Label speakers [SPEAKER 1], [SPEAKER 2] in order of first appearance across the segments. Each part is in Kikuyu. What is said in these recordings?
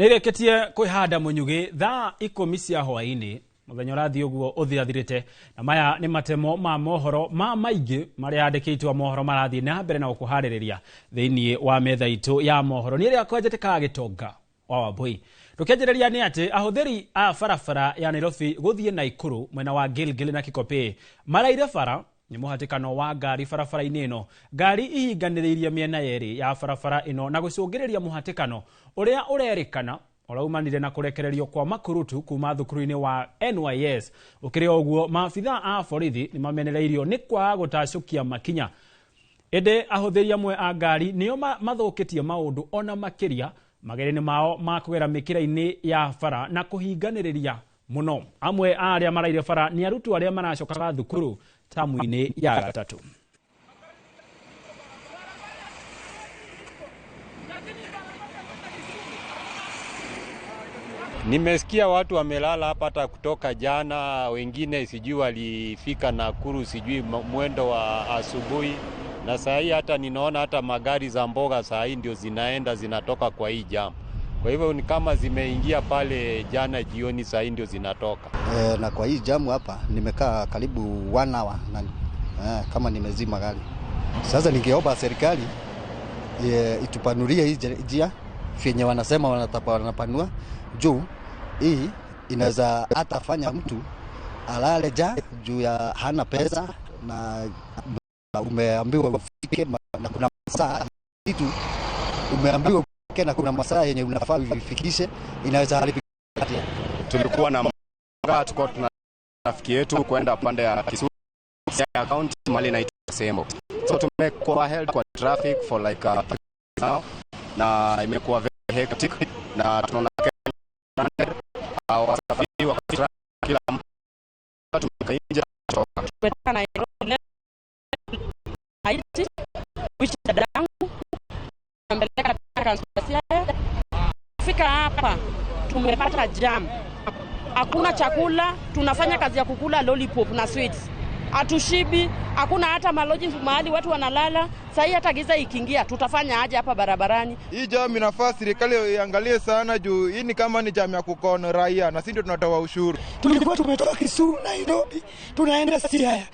[SPEAKER 1] Nĩrĩkĩtie kwĩhanda mũnyugĩ thaa 10 cia hwaĩ-inĩ mũthenya ũrathiĩ ũguo ũthirathirĩte, na maya nĩ matemo ma mohoro ma maingĩ marĩa andĩkĩtwo mohoro marathiĩ na mbere na gũkũharĩrĩria thĩinĩ wa metha itũ ya mohoro. Niĩ rĩakwa njĩtĩkaga Gĩtonga wa Wambui. Tũkĩanjĩrĩria nĩ atĩ ahũthĩri a barabara ya Nairobi gũthiĩ Naikuru mwena wa Gilgil na Kikopey maraire bara nĩ mũhatĩkano wa ngari barabara-inĩ ĩno. Ngari ihinganĩrĩirie mĩena yerĩ ya barabara ĩno na gũcũngĩrĩria mũhatĩkano ũrĩa ũrerĩkana ũraumanire na kũrekererio kwa makurutu kuma thukuru-inĩ wa NYS. Ũkĩrĩ o ũguo, maabitha a borithi nĩ mamenereirio nĩ kwaga gũtacũkia makinya, ĩndĩ ahũthĩri amwe a ngari nĩo mathũkĩtie maũndũ ona makĩria magerio-inĩ mao ma kũgera mĩkĩra-inĩ ya bara na kũhinganĩrĩria mũno. Amwe a arĩa maraire bara nĩ arutwo arĩa maracokaga thukuru tamu-inĩ ya gatatũ.
[SPEAKER 2] Nimesikia watu wamelala hapa hata kutoka jana, wengine sijui walifika Nakuru sijui mwendo wa asubuhi, na saa hii hata ninaona hata magari za mboga saa hii ndio zinaenda zinatoka kwa hii jam. Kwa hivyo ni kama zimeingia pale jana jioni, saa hii ndio zinatoka.
[SPEAKER 3] Na kwa hii jamu hapa nimekaa karibu 1 hour na kama nimezima gari. Sasa ningeomba serikali itupanulie hii njia vyenye wanasema wanapanua, juu hii inaweza hata fanya mtu alale juu ya hana pesa na umeambiwa ufike na kuna masaa kitu umeambiwa ufike na kuna masaa yenye unafaa uifikishe, inaweza haribika.
[SPEAKER 4] Tulikuwa na mga, tulikuwa tuna rafiki yetu kwenda pande ya Kisumu ya county mahali inaitwa Sembo. So tumekuwa held kwa traffic for like now, na imekuwa very hectic, na tunaona wasafiri wa kila mtu tumeka nje kutoka.
[SPEAKER 5] Tumetoka Nairobi Haiti, which dada yangu ambeleka katika Fika hapa tumepata jam, hakuna chakula, tunafanya kazi ya kukula lollipop na sweets, hatushibi, hakuna hata malodging mahali watu wanalala. Sahii hata giza ikiingia tutafanya aje hapa barabarani?
[SPEAKER 6] Hii jam inafaa serikali iangalie sana, juu hii ni kama ni jam ya kukona raia na sisi ndio tunatoa ushuru.
[SPEAKER 7] Tulikuwa tumetoka Kisumu Nairobi tunaenda Siaya,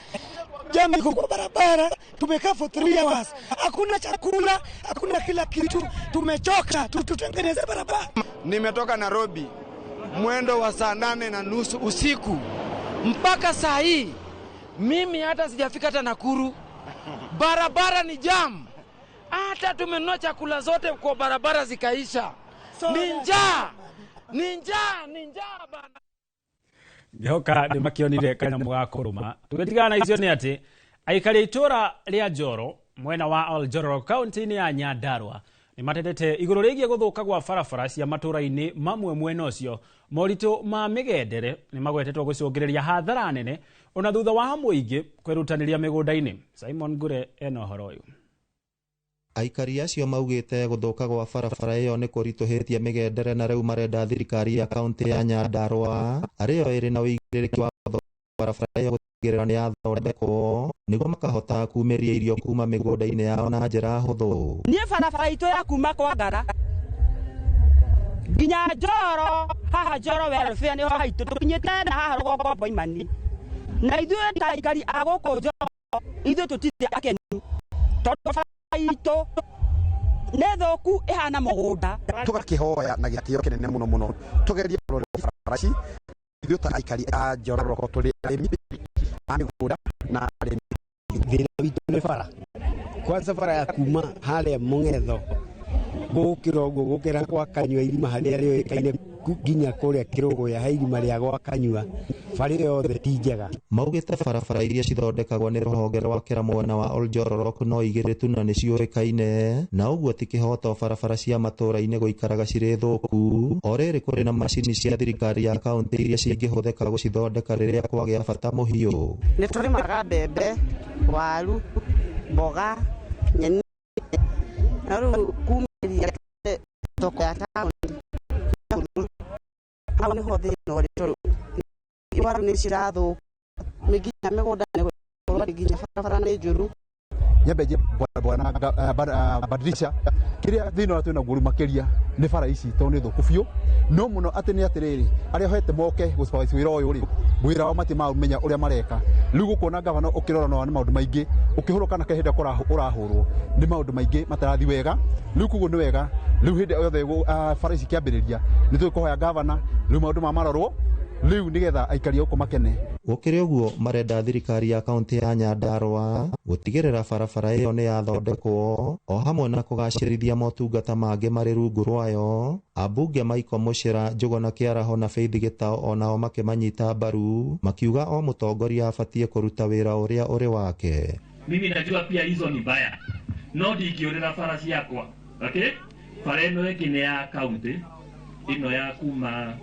[SPEAKER 7] jam iko kwa barabara, tumekaa for 3 hours, hakuna chakula, hakuna kila kitu, tumechoka, tutengeneze barabara.
[SPEAKER 8] Nimetoka Nairobi mwendo wa saa 8:30 usiku mpaka saa hii mimi hata sijafika hata Nakuru. Barabara ni jam, hata tumenunua chakula zote kwa barabara zikaisha. Ni njaa, ni njaa, ni njaa bana.
[SPEAKER 1] Ngehoka nĩ makĩonire kanyamũ ga kũrũma. Tũgĩtigana na icio nĩ atĩ aikari a itũra rĩa Njoro mwena wa Oljororok kaunti-inĩ ya Nyandarua nĩ matetete igũrũ rĩgiĩ gũthũka gwa barabara cia matũra-inĩ mamwe mwena ũcio. Moritũ ma mĩgendere nĩ magwetetwo gũcũngĩrĩria hathara nene ona thutha wa mũingĩ kwĩrutanĩria mĩgũnda-inĩ. Simon Ngure ena ũhoro ũyũ.
[SPEAKER 9] Aikari acio maugĩte gũthũka gwa barabara ĩyo nĩ kũritũhĩtie mĩgendere na rĩu marenda thirikari ya kaunti ya Nyandarua arĩyo ĩrĩ na ũigĩrĩrĩki wa gũthondeka barabara ĩyo gũtigĩrĩra nĩ yathondekwo nĩguo makahota kumĩria irio kuma mĩgũnda-inĩ yao na njĩra hũthũ.
[SPEAKER 5] Niĩ barabara itũ ya kuma kwa Ngara nginya Njoro, haha Njoro welfare nĩho haitũ, tũkinyĩte na haha rũgongo Boimani, na ithuĩ ta aikari a gũkũ Njoro ithuĩ tũtirĩ akenu tondũ barabara itũ nĩ thũku ĩhana mũgũnda.
[SPEAKER 10] Tũgakĩhoya na gĩtĩo kĩnene mũno mũno tũgerie kũrora barabara ici ithuĩ ta aikari a Njoro tũrĩ arĩmi a mĩgũnda na arĩmi.
[SPEAKER 11] Thĩna witũ nĩ bara, kwanza bara ya kuma harĩa Mũng'etho gũkĩra ũguo gũkĩra gwa Kanyua irima harĩa rĩũĩkaine nginya kũrĩa Kĩrũgũya he irima rĩa gwa Kanyua, bara ĩyo yothe ti njega.
[SPEAKER 9] Maugĩte barabara iria cithondekagwo nĩ rũhonge rwa Kera mwena wa Oljororok no igĩrĩ tu na nĩciũĩkaine, na ũguo ti kĩhoto barabara cia matũra-inĩ gũikaraga cirĩ thũku. O rĩrĩ kũrĩ na macini cia thirikari ya kaunti iria cingĩhũthĩka gũcithondeka rĩrĩa kwagĩa bata mũhiũ.
[SPEAKER 12] Nĩ tũrĩmaga mbembe, waru, mboga, nyeni, na rĩu kumĩria thoko ya taũni hau nĩho thĩna ũrĩ, tondũ waru nĩ cirathũka, nginya mĩgũnda nĩ gũkorwo nginya barabara nĩ njũru.
[SPEAKER 10] Nyambe nje bwana badilisha
[SPEAKER 13] Kĩrĩa thĩna ũrĩa twĩnaguo rĩu makĩria nĩ bara ici tondũ nĩ thũku biũ, no mũno atĩ nĩ atĩrĩrĩ, arĩa ohete moke gũ-supervise wĩra ũyũ rĩ, wĩra wao matimamenya ũrĩa mareka. Rĩu gũkuona gavana ũkĩrora no nĩ maũndũ maingĩ, ũkĩhũrwo kana hĩndĩ ĩrĩa ũrahũrwo nĩ maũndũ maingĩ matarathi wega. Rĩu koguo nĩ wega rĩu hĩndĩ yothe bara ici ikĩambĩrĩria nĩ tũkũhoya gavana rĩu maũndũ ma marorwo rĩu nĩgetha aikari a gũkũ makene.
[SPEAKER 9] Gũkĩrĩ ũguo, marenda thirikari ya kaunti ya Nyandarua gũtigĩrĩra barabara ĩyo nĩ yathondekwo o hamwe na kũgacĩrithia motungata mangĩ marĩ rungu rwayo. Ambunge Michael Muchira, Njũgũna Kĩaraho na Faith Gĩtao onao makĩmanyita mbaru, makiuga o mũtongoria abatiĩ kũruta wĩra ũrĩa ũrĩ wake.
[SPEAKER 14] Mimi najua pia hizo ni mbaya, no ndingĩũrĩra bara ciakwa. Okay? Bara ĩno ĩngĩ nĩ ya kaunti ĩno ya kuma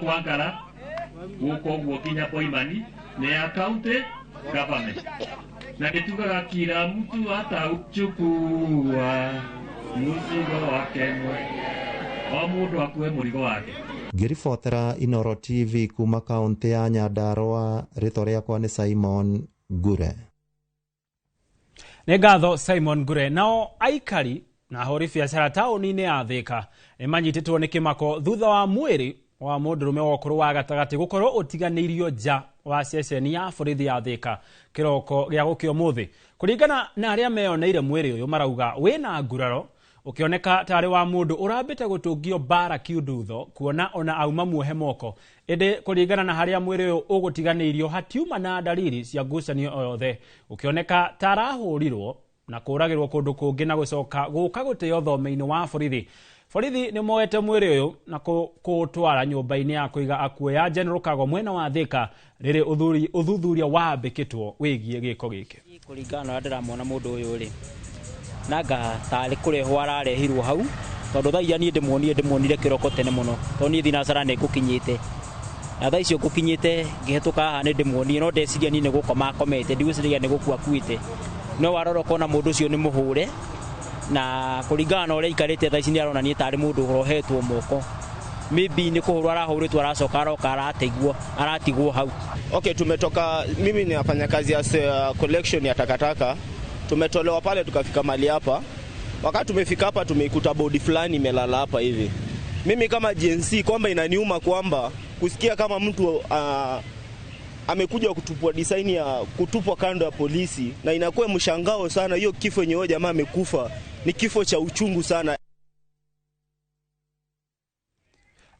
[SPEAKER 14] Kwangara gũkũ ũguo nginya Boimani nĩ ya county government, na nĩtugaga kila mtu atauchukua mzigo wake mwenyewe, o mũndũ akue mũrigo wake.
[SPEAKER 9] Ngĩribotera Inooro TV kuma kaunti ya Nyandarua, rĩtwa rĩakwa nĩ Simon Ngure.
[SPEAKER 1] Nĩ ngatho Simon Ngure. Nao aikari na ahũri biacara taũni-inĩ ya Thika nĩ manyitĩtwo nĩ kĩmako thutha wa mwĩrĩ wa mũndũrũme wa ũkũrũ wa gatagatĩ gũkorwo ũtiganĩirio nja wa ceceni ya borithi ya Thika kĩroko gĩa gũkĩa ũmũthĩ. Kũringana na arĩa meyoneire mwĩrĩ ũyũ, marauga wĩna nguraro, ũkĩoneka tarĩ wa mũndũ ũrambĩte gũtũngio mbara kiundutho, kuona ona auma muohe moko. Ĩndĩ kũringana na harĩa mwĩrĩ ũyũ ũgũtiganĩirio hatiuma na dalili cia ngucanio o yothe, ũkĩoneka ta arahũrirwo na kũragĩrwo kũndũ kũngĩ na gũcoka gũka gũteo thome-inĩ wa borithi. Borithi nĩ moete mwĩrĩ ũyũ na kũũtwara nyũmba-inĩ ya kũiga akuũ ya General Kago mwena wa Thika rĩrĩ ũthuthuria wambĩkĩtwo wĩgiĩ gĩko gĩkĩ.
[SPEAKER 15] Kũringana na ũrĩa ndĩramwona mũndũ ũyũ rĩ, nanga tarĩ kũrehwo ararehirwo hau, tondũ thaa iria niĩ ndĩmuonire kĩroko tene mũno, tondũ niĩ thinacara nĩ ngũkinyĩte, na thaa icio ngũkinyĩte ngĩhetũka haha nĩ ndĩmuonire, no ndeciria niĩ nĩ gũkoma akomete, ndigwĩciria nĩ gũkua akuĩte, no warora ũkona mũndũ ũcio nĩ mũhũre, na kũringana na ũrĩa aikarĩte thaa ici nĩ aronania tarĩ mũndũ ũrohetwo moko, maybe nĩ kũhũrwo arahũrĩtwo aracoka aroka aratigwo hau.
[SPEAKER 16] Okay, tumetoka, mimi ninafanya kazi ya collection ya takataka. Tumetolewa pale tukafika mali hapa. Wakati tumefika hapa tumeikuta body fulani imelala hapa hivi. Mimi kama GNC kwamba inaniuma kwamba kusikia kama mtu amekuja kutupwa design ya kutupwa kando ya polisi, na inakuwa mshangao sana. Hiyo kifo yenyewe jamaa amekufa ni kifo cha uchungu sana.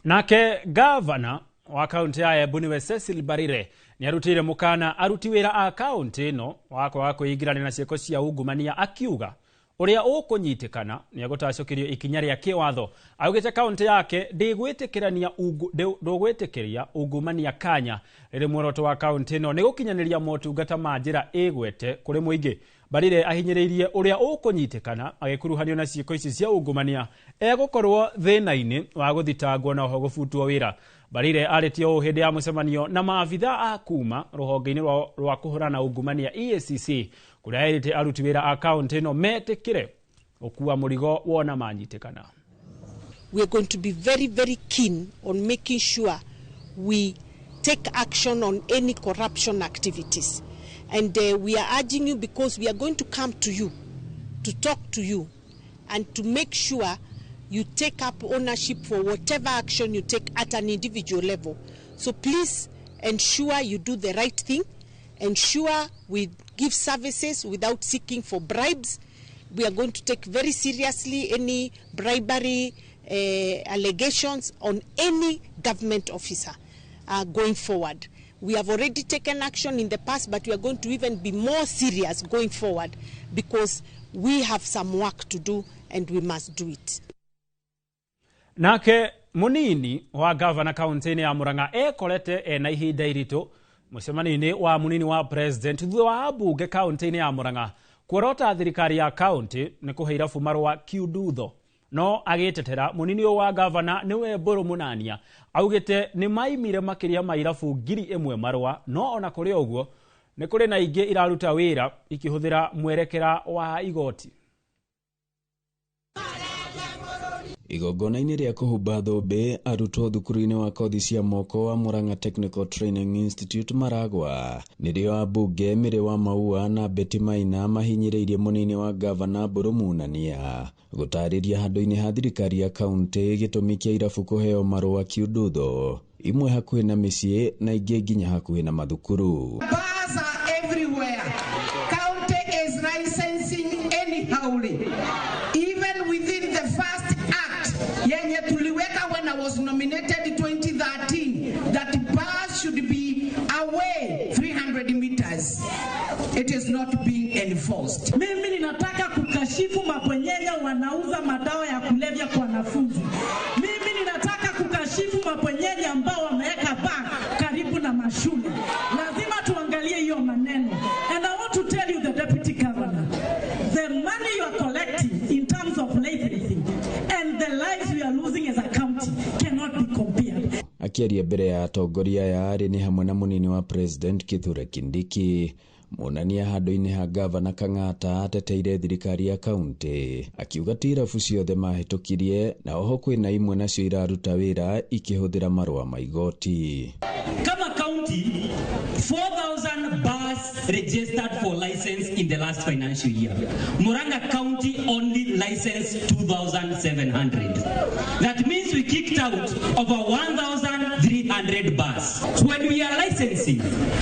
[SPEAKER 1] Nake gavana wa kaunti ya Embu niwe Cecil Mbarire nĩarutĩire mũkana aruti wĩra a kaunti ĩno wa kwaga kwĩingĩrania na ciĩko cia ungumania, akiuga ũrĩa ũkũnyitĩkana nĩegũtacũkĩrio ikinya rĩa kĩwatho. Augĩte kaunti yake ndũgwĩtĩkĩria ungumania kanya rĩrĩ muoroto wa kaunti ĩno nĩ gũkinyanĩria motungata ma njĩra ĩgwete kũrĩ mũingĩ. Mbarire ahinyĩrĩirie ũrĩa ũkũnyitĩkana agĩkuruhanio na ciĩko ici cia ungumania egũkorwo thĩna-inĩ wa gũthitangwo na oho gũbutwo wĩra. Mbarire arĩtie ũũ hĩndĩ ya mũcemanio na maabitha a kuma rũhonge-inĩ rwa kũhũrana ungumania EACC, kũrĩa erĩte aruti wĩra a kaunti ĩno metĩkĩre gũkua mũrigo wona manyitĩkana.
[SPEAKER 17] We are going to be very, very keen on making sure we take action on any corruption activities. And we are urging you, because we are going to come to you, to talk to you, and to make sure you take up ownership for whatever action you take at an individual level. So please ensure you do the right thing. Ensure we give services without seeking for bribes. We are going to take very seriously any bribery allegations on any government officer going forward. We have already taken action in the past, but we are going to even be more serious going forward, because we have some work to do and we must do it.
[SPEAKER 1] Nake munini wa gavana kaunti-inĩ ya Murang'a ekorete ena ihinda iritũ mũcemanio-inĩ wa munini wa president thutha wa ambunge kaunti-inĩ ya Murang'a kuorota thirikari ya kaunti nĩ kũhe irabu marũa kiundutho. No agĩtetera munini ũyũ wa gavana nĩwe Mbũrũ Mũnania augĩte nĩ maimire makĩria ma irabu 1,000 marũa, no ona kũrĩ ũguo nĩ kũrĩ na ingĩ iraruta wĩra ikĩhũthĩra mwerekera wa igoti.
[SPEAKER 18] Igongona-inĩ rĩa kũhumba thũmbĩ arutwo thukuru-inĩ wa kothi cia moko wa Murang'a Technical Training Institute Maragwa nĩrĩo ambunge Mĩrĩ wa Maua na Betty Maina mahinyĩrĩirie mũnini wa gavana Mbũrũ Munania gũtarĩria handũ-inĩ ha thirikari ya kaunti gĩtũmi kĩa irabu kũheo marũa kiundutho imwe hakuhĩ na mĩciĩ na ingĩ nginya hakuhĩ na mathukuru.
[SPEAKER 19] Bars are everywhere. County is licensing anyhowly. Even within the first act yenye tuliweka when I was nominated 2013 that bars should be away 300 meters. It is not being enforced.
[SPEAKER 20] Mimi ninataka kukashifu mabwenyenye wanauza madawa ya kulevya kwa wanafunzi. Mimi ninataka kukashifu mabwenyenye ambao wameweka baa karibu na mashule. Lazima tuangalie hiyo maneno. And I want to tell you, the deputy governor, the money you are collecting in terms of licensing and the lives we are losing as a county cannot be compared.
[SPEAKER 18] Akiaria mbere ya atongoria aya arĩ nĩ hamwe na mũnini wa president Kithure Kindiki Munania handũ-inĩ ha gavana Kang'ata ateteire thirikari ya kaunti akiuga ti irabu ciothe mahĩtũkirie na oho kwĩna imwe nacio iraruta wĩra ikĩhũthĩra marũa ma igoti.
[SPEAKER 21] Kama county 4,000 bars registered for license in the last financial year. Murang'a County only licensed 2,700. That means we kicked out over 1,300 bars. When we are licensing,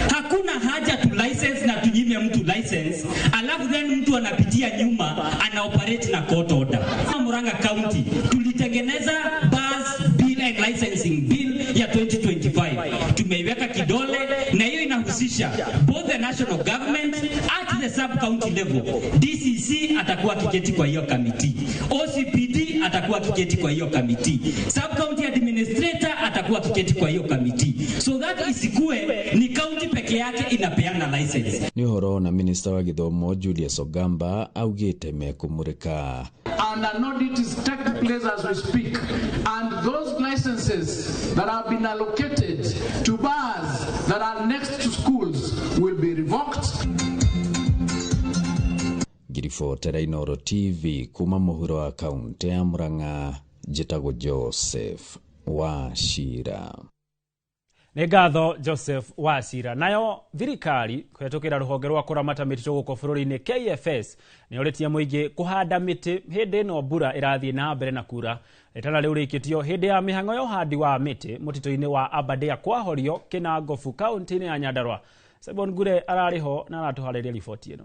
[SPEAKER 21] hakuna haja to license na tunyime mtu license, alafu then mtu anapitia nyuma ana operate na court order. Murang'a County tulitengeneza bars bill and licensing bill ya 2025. Tumeiweka kidole na hiyo inahusisha both the national government at the sub county level. DCC atakuwa kiketi kwa hiyo kamiti, OCPD atakuwa kiketi kwa hiyo kamiti, sub county administrator atakuwa kiketi kwa hiyo kamiti, so that isikue ni county peke yake inapeana license.
[SPEAKER 18] Nĩ ũhoro na minista wa gĩthomo Julius Ogamba augĩte mekumurĩka.
[SPEAKER 22] And an audit is taking place as we speak, and those licenses that have been allocated to bars that are next to schools will be revoked.
[SPEAKER 18] Ngiribotera Inooro TV kuma mũhuro wa kaunti ya Murang'a, njĩtagwo Joseph Wachira.
[SPEAKER 1] Nĩ ngatho Joseph Wachira. Nayo thirikari kũhetũkĩra rũhonge rwa kũramata mĩtitũ gũkũ bũrũri-inĩ KFS nĩorĩtie mũingĩ kũhanda mĩtĩ hĩndĩ ĩno mbura ĩrathiĩ na mbere na kura. Rĩtana rĩu rĩikĩtio hĩndĩ ya mĩhang'o ya ũhandi wa mĩtĩ mũtitũ-inĩ wa Aberdare kwahorio Kĩnangobu kaunti-inĩ ya Nyandarua. Simon Ngure ararĩ ho na aratũharĩria riboti ĩno.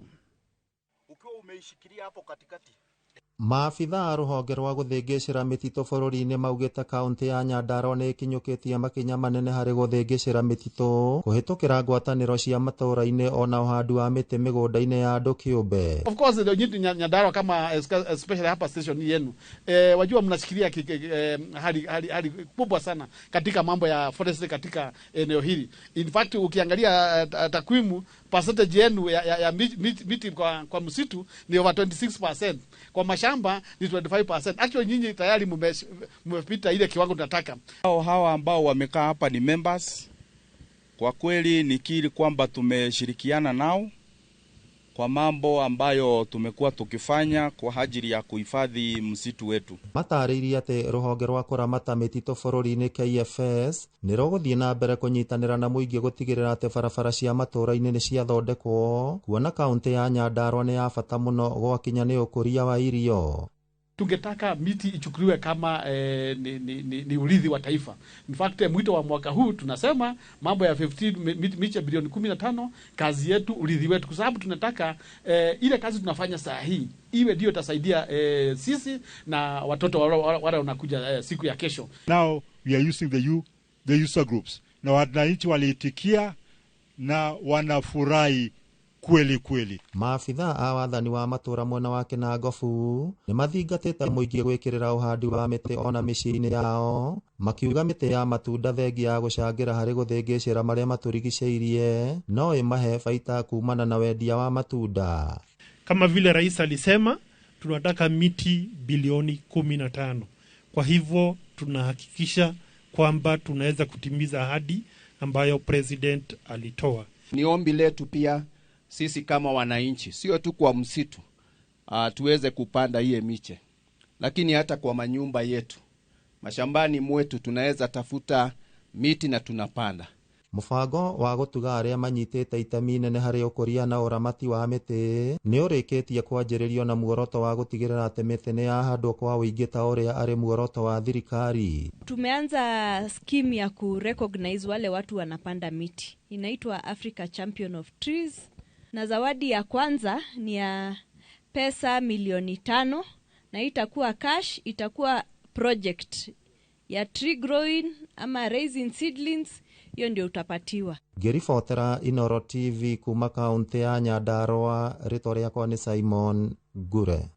[SPEAKER 9] Maabitha a rũhonge rwa gũthĩngĩcĩra mĩtitũ bũrũri-inĩ maugĩte kaunti ya Nyandarua nĩ ĩkinyũkĩtie makinya manene harĩ gũthĩngĩcĩra mĩtitũ kũhĩtũkĩra ngwatanĩro cia matũũra-inĩ ona ũhandi wa mĩtĩ mĩgũnda-inĩ ya andũ kĩũmbe.
[SPEAKER 23] Of course nyinyi Nyandarua kama especially hapa station yenu, wajua mnashikilia hali kubwa sana katika mambo ya forestry katika eneo hili. In fact ukiangalia takwimu percentage yenu ya miti kwa msitu ni over 26%. Kwa mashamba ni 25%. Actually nyinyi tayari mmepita ile kiwango tunataka.
[SPEAKER 24] Hawa ambao wamekaa hapa ni members. Kwa kweli nikiri kwamba tumeshirikiana nao kwa mambo ambayo tumekuwa tukifanya kwa ajili ya kuhifadhi msitu wetu.
[SPEAKER 9] Matarĩirie atĩ rũhonge rwa kũramata mĩtitũ bũrũri-inĩ KFS nĩ rũgũthiĩ na mbere kũnyitanĩra na mũingĩ gũtigĩrĩra atĩ barabara cia matũũra-inĩ nĩ ciathondekwo, kuona kaunti ya Nyandarua nĩ ya bata mũno gwakinya nĩ ũkũria wa irio.
[SPEAKER 23] Tungetaka miti ichukuliwe kama ni urithi wa taifa. In fact, mwito wa mwaka huu tunasema mambo ya 15 miche bilioni 15, kazi yetu, urithi wetu, kwa sababu tunataka ile kazi tunafanya saa hii iwe ndio itasaidia sisi na watoto wale wanakuja siku ya kesho.
[SPEAKER 25] Now we are using the user groups. Na wananchi waliitikia na wanafurahi kweli kweli.
[SPEAKER 9] Maabitha a wathani wa matũra mwena wa Kĩnangobu nĩ mathingatĩte mũingĩ gwĩkĩrĩra ũhandi wa mĩtĩ ona mĩciĩ-inĩ yao, makiuga mĩtĩ ya matunda thengia ya gũcangĩra harĩ gũthĩngĩcĩra marĩa matũrigicĩirie no ĩmahe baita kumana na wendia wa matunda.
[SPEAKER 26] Kama vile rais alisema tunataka miti bilioni 15. Kwa hivyo tunahakikisha kwamba tunaweza kutimiza ahadi ambayo president alitoa.
[SPEAKER 27] Ni ombi letu pia sisi kama wananchi, sio tu kwa msitu, tuweze kupanda hiye miche.
[SPEAKER 2] lakini hata kwa manyumba yetu, mashambani mwetu tunaweza tafuta miti na tunapanda.
[SPEAKER 9] Mũbango wa gũtuga arĩa manyitĩte itemi inene harĩ ũkũria na ũramati wa mĩtĩ nĩ ũrĩkĩtie kwanjĩrĩrio na muoroto wa gũtigĩrĩra atĩ mĩtĩ nĩ yahandwo kwa ũingĩ ta ũrĩa arĩ muoroto wa thirikari.
[SPEAKER 3] Tumeanza scheme ya kurecognize wale watu wanapanda miti, inaitwa Africa Champion of Trees, na zawadi ya kwanza ni ya pesa milioni 5 na itakuwa cash, itakuwa project ya tree growing ama raising seedlings, hiyo ndio utapatiwa.
[SPEAKER 9] Ngĩribotera Inoro TV kuma kaũntĩ ya Nyandarua, rĩtwa rĩakwa nĩ Simon Ngure.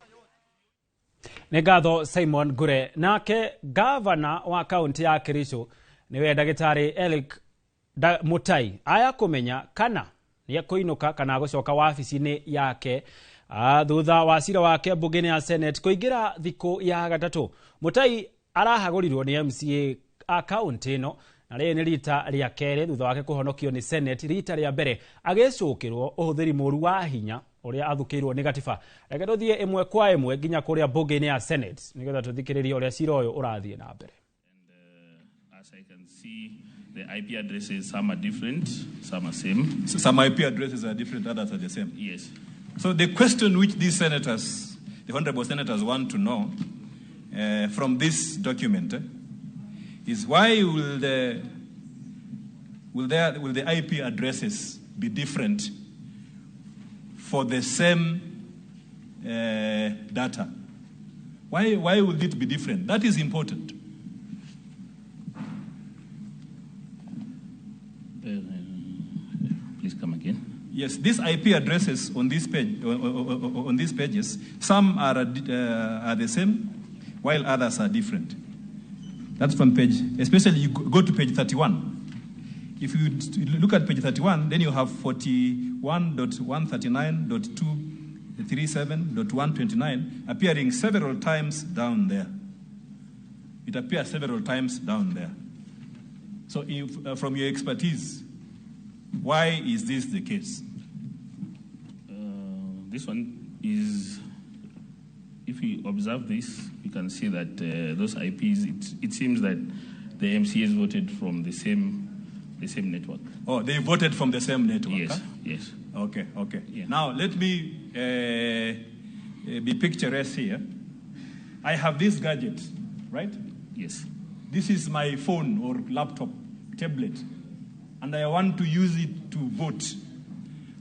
[SPEAKER 1] Nĩ ngatho Simon Ngure. Nake gavana wa kaunti ya Kericho nĩwe ndagĩtarĩ Eric Mutai aya kũmenya kana nĩ ekũinũka kana agũcoka wabici-inĩ yake thutha wa cira wake mbunge-inĩ ya Senate kũingĩra thikũ ya gatatũ. Mutai arahagũrirwo nĩ MCA a kaunti ĩno na rĩrĩ nĩ rita rĩa kerĩ thutha wake kũhonokio nĩ Senate rita rĩa mbere agĩcũkĩrwo ũhũthĩri mũru wa hinya ũrĩa athukĩirwo nĩ gatiba. Reke tũthiĩ ĩmwe kwa ĩmwe nginya kũrĩa mbunge-inĩ ya Senate nĩgetha tũthikĩrĩrie ũrĩa cira ũyũ ũrathiĩ na mbere.
[SPEAKER 4] As I can see, the IP addresses, some are different, some are same.
[SPEAKER 6] So some IP addresses are different, others are the same.
[SPEAKER 4] Yes.
[SPEAKER 6] So the question which these senators, the honorable senators, want to know from this document is why will the IP addresses be different for the same data? Why would it be different? That is important.
[SPEAKER 4] Please come again.
[SPEAKER 6] Yes, these IP addresses on this page, on these pages, some are the same, while others are different. That's from page, especially you go to page 31. If you look at page 31, then you have 41.139.237.129 appearing several times down there. It appears several times down there. So if, from your expertise, why is this the case?
[SPEAKER 4] This one is, if you observe this, you can see that those IPs, it seems that the MCAs voted from the same network.
[SPEAKER 6] Oh, they voted from the same network?
[SPEAKER 4] Yes,
[SPEAKER 6] huh?
[SPEAKER 4] Yes.
[SPEAKER 6] Okay. Now, let me be picturesque here. I have this gadget, right?
[SPEAKER 4] Yes.
[SPEAKER 6] This is my phone or laptop, tablet, and I want to use it to vote.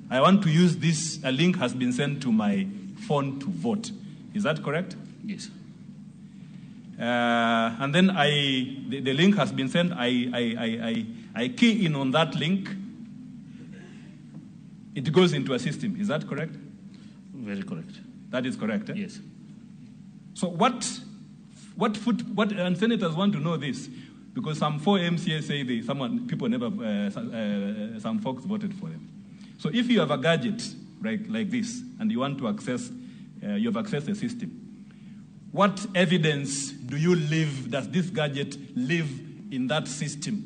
[SPEAKER 6] I want to use this, a link has been sent to my phone to vote. Is that correct?
[SPEAKER 4] Yes.
[SPEAKER 6] And then the link has been sent. I key in on that link. It goes into a system. Is that correct?
[SPEAKER 4] Very correct.
[SPEAKER 6] That is correct, eh?
[SPEAKER 4] Yes.
[SPEAKER 6] So what, and senators want to know this, because some four MCAs say they, someone, people never, some folks voted for them. So if you have a gadget, right, like this, and you want to access, you have accessed the system, what evidence do you leave, does this gadget live in that system,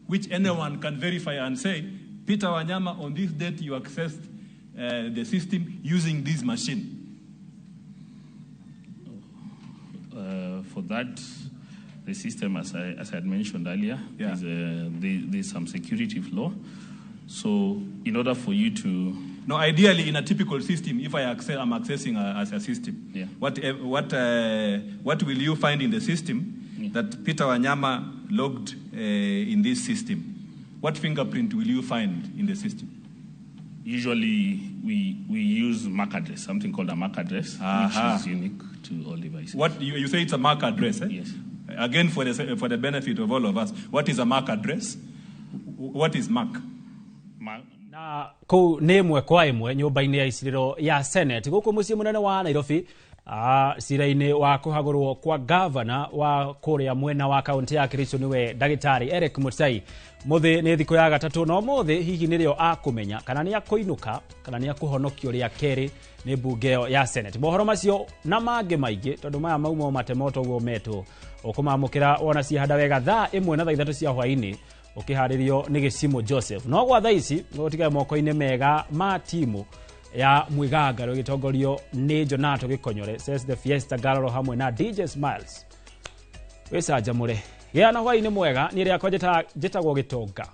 [SPEAKER 6] which anyone can verify and say, "Peter Wanyama, on this date you accessed the system using this machine"?
[SPEAKER 4] For that, the system, as I had mentioned earlier, there's some security flaw. So in order for you to
[SPEAKER 6] No, ideally, in a typical system, if I access, I'm accessing as a system, what will you find in the system that Peter Wanyama logged in this system? What fingerprint will you find in the system?
[SPEAKER 4] Usually, we use MAC address, something called a MAC address, which is unique to all devices.
[SPEAKER 6] What you say it's a MAC address, eh?
[SPEAKER 4] Yes.
[SPEAKER 6] Again, for the benefit of all of us, what is a MAC address? What is MAC?
[SPEAKER 1] Na kũu nĩ ĩmwe kwa ĩmwe nyũmba-inĩ ya icirĩro ya Senate gũkũ mũciĩ mũnene wa Nairobi, cira-inĩ wa kũhagũrwo kwa gavana wa kũrĩa mwena wa kaunti ya Kericho nĩwe ndagĩtarĩ Eric Mutai. Mũthĩ nĩ thikũ ya gatatũ na ũmũthĩ hihi nĩrĩo akũmenya kana nĩ akũinũka kana nĩ akũhonokio rĩa kerĩ nĩ mbunge ĩyo ya Senate. Mohoro macio na mangĩ maingĩ, tondũ maya mauma matemoto ũguo metwo ũkũmamũkĩra wona ciahanda wega thaa 1 na thaa 3 cia hwaĩ-inĩ, ũkĩharĩrio nĩ Gĩcimo Joseph. No gwa thaa ici gũtigae moko-inĩ mega ma timu. Ya mwigangaro ĩgĩtongorio nĩ Jonato Gĩkonyore, Says the Fiesta Garoro hamwe na DJ Smiles. Wĩcanjamũre, gĩa na hwaĩ-inĩ mwega. Niĩ rĩakwa njĩtagwo Gĩtonga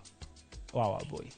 [SPEAKER 1] wa Wambui.